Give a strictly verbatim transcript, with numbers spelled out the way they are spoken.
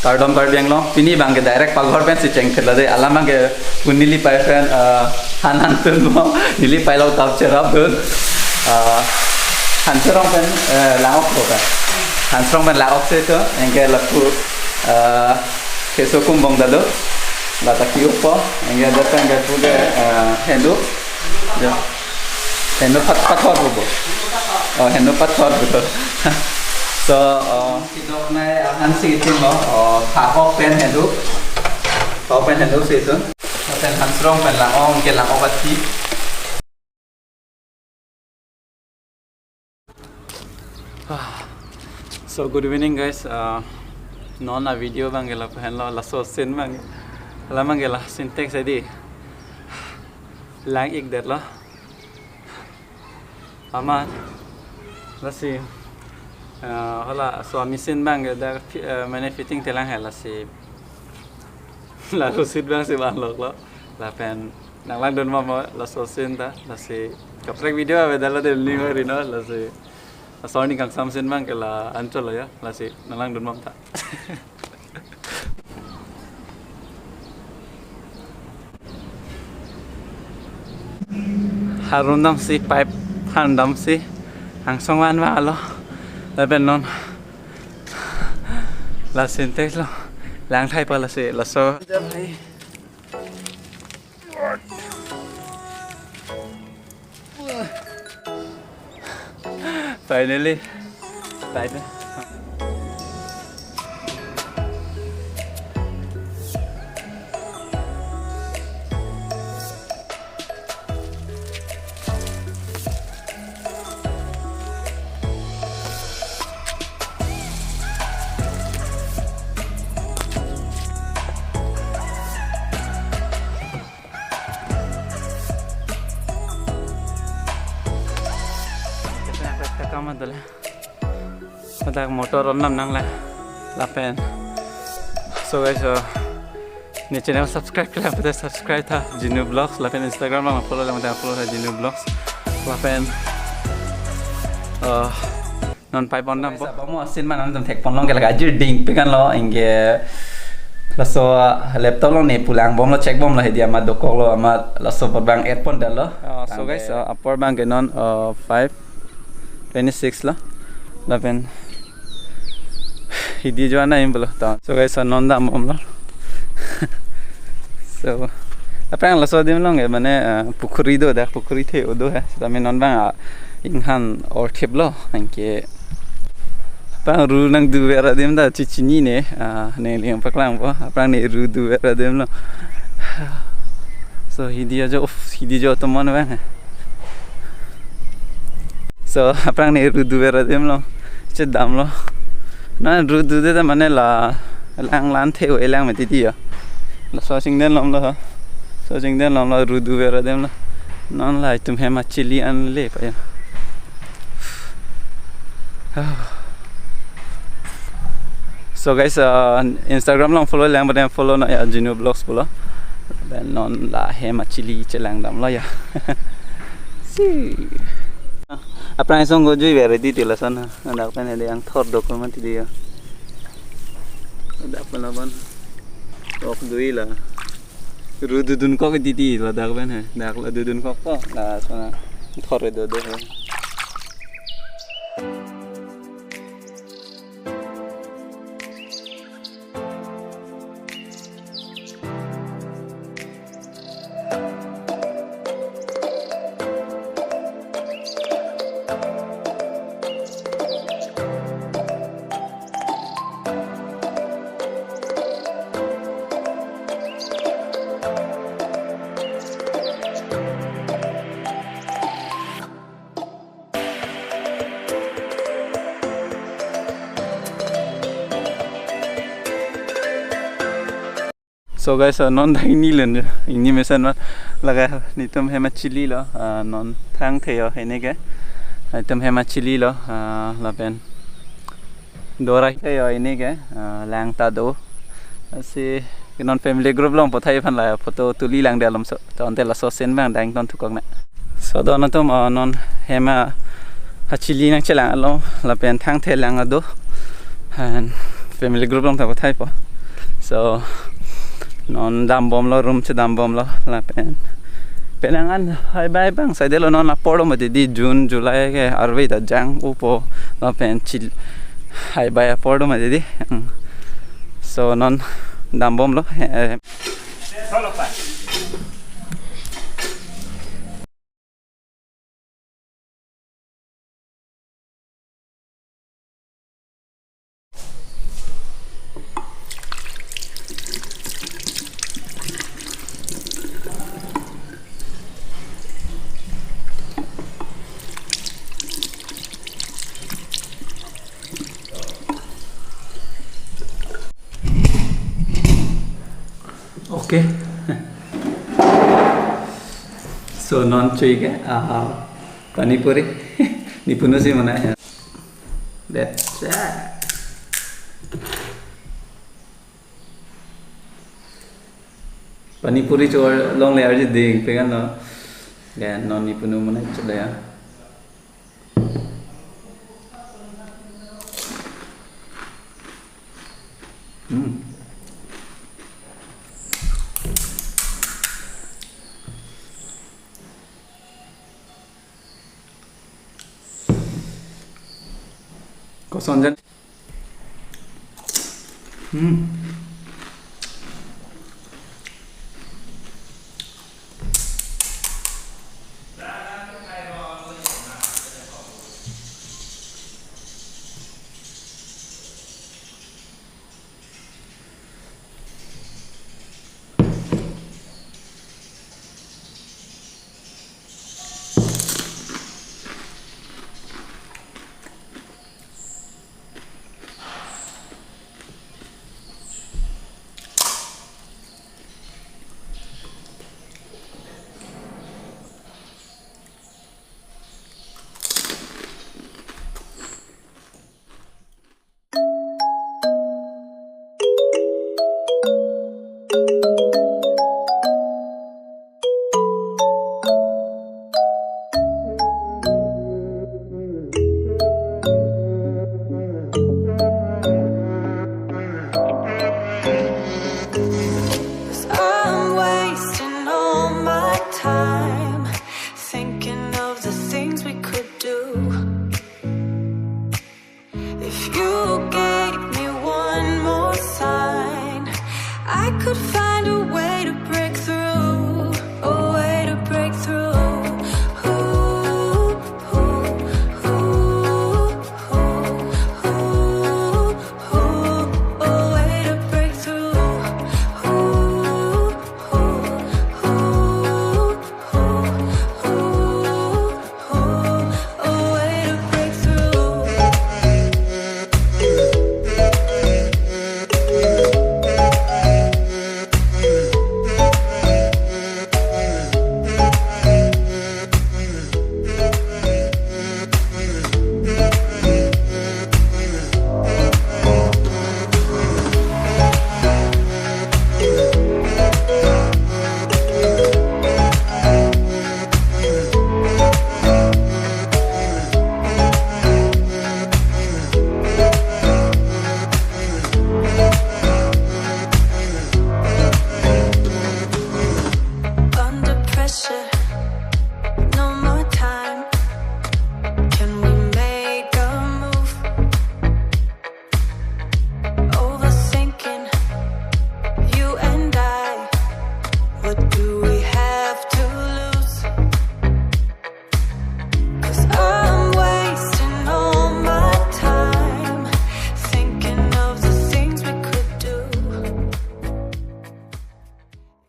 Kardom Karbi Anglong, pini abangke direct paghor pensi chengphet lo dei, alam abangke pu neli pei pen, eh, han han tun mo, neli pei lo tap cherap dun. Eh, han serong pen, eh, lang-ok po pen. Han serong pen lang-ok si tu, anke lapu, eh, keso kumbong ta do, lata ki-ukpo, anke adet pen ke pu ke, eh, henu. Ya. Henu pat-, pathor pu bo. Oh, henu pathor pu. So, oh, kedoknei ahan si itum lo, oh, phak-ok pen henu. Phak-ok pen henu si itum. Pen han serong pen lang-ok, anke lang-ok ati. Ah, so good evening guys. Uh, non avideo abangke lapu henlo, laso scene abang. Alam abangke la Sintex adi lang-ikdetlo. Amat lasi, uh, hala so machine abangke dak fi-, uh, mane fitting thelang he lasi. Lalu seat abangsi vanloklo. Lapen nanglangdun mama laso scene ta. Lasi kaprek video avedetlo dei ning ori no. Lasi asor ni kangsam scene abangke la-anchot lo ya. Lasi nanglangdun mama ta. Harum damsi, pipe han damsi, angsong van vanglo. Lapen non la Sintex lo, lang thai pa lasi, laso. Finally, pipe. Kam adala. Ladak motor on nam nanglang. Lapen. So guys, so ne channel subscribe kle pute subscribe tha Jinu Vlogs, lapen Instagram lang follow lang follow tha Jinu Vlogs. Lapen, uh, non pipe on dampo. Guys, abang mo scene ma nangtum thekponlong ke lake ajir ding pikan lo, anke laso laptop along ne pu langbomlo, check bomlo, hedi amat dokoklo, amat laso apor abang add pondetlo. Uh, so guys, uh, apor abangke non, uh, five twenty-six lo. Lapen hidi jo ana imbolo ta. So guys, non dambomlo. So, aphrang laso adim along ke mane, ah, pukhuri do, dak pukhuri the-o do he. Tame non abang, ah, inghan orthiplo, anke aphrang ru nangduver adim ta chichinine, ah, ne liang paklangpo, aphrang ne ru duver adim lo. So, hidi ajo, uff, hidi jo tomon abang he. So, aphrang ne ru duver adim lo. Chedamlo. Na ru dude ta mane la, lang lan the-o elang mati di ya. Laso chingdunlomlo. So chingdunlomlo, ru duver adim lo. Non la itum hem achili anle pa ya. So guys, uh, Instagram along follow lang, but follow na ya Jinu Vlogs pulo. Then non la hem achili chelang damlo ya. Si. Aphrang song go jui very di tila sana. Dak pen hedi angthor dokok mati di ya. Dak pen abang. Ok dui la. Ru dudunkok di di ladak pen he. Dak la dudunkokpo. La sana thor do do he. So guys, uh, non dak ingni len, ingni mesen ma, lake netum hem achili lo, uh, non thangthe yo hene ke, netum hem achili lo, uh, lapen dorai the yo hene ke, uh, lang ta do, si non family group along pathai aphan la photo tuli lang de alom so, tonte laso scene abang dang ton thukok na. So don atum, uh, non hem achili nangchelang along lapen thangthe lang ado. And family group along ta pathaipo. So, non dambomlo, room chedambomlo lapen. Penang an haibai abang saidelo, non apor lo mati di, June, July ke arve ta jang upo lapen chil haibai apor lo mati di. Hmm. So, non dambomlo. Eh. Okay. So, non chui ke, ah, pani puri. Nipunu si mana ya. That's it. Pani puri cho longle arje ding pegan lo. Ya, non nipunu mana chule ya. Hmm. Koson jan. Hmm.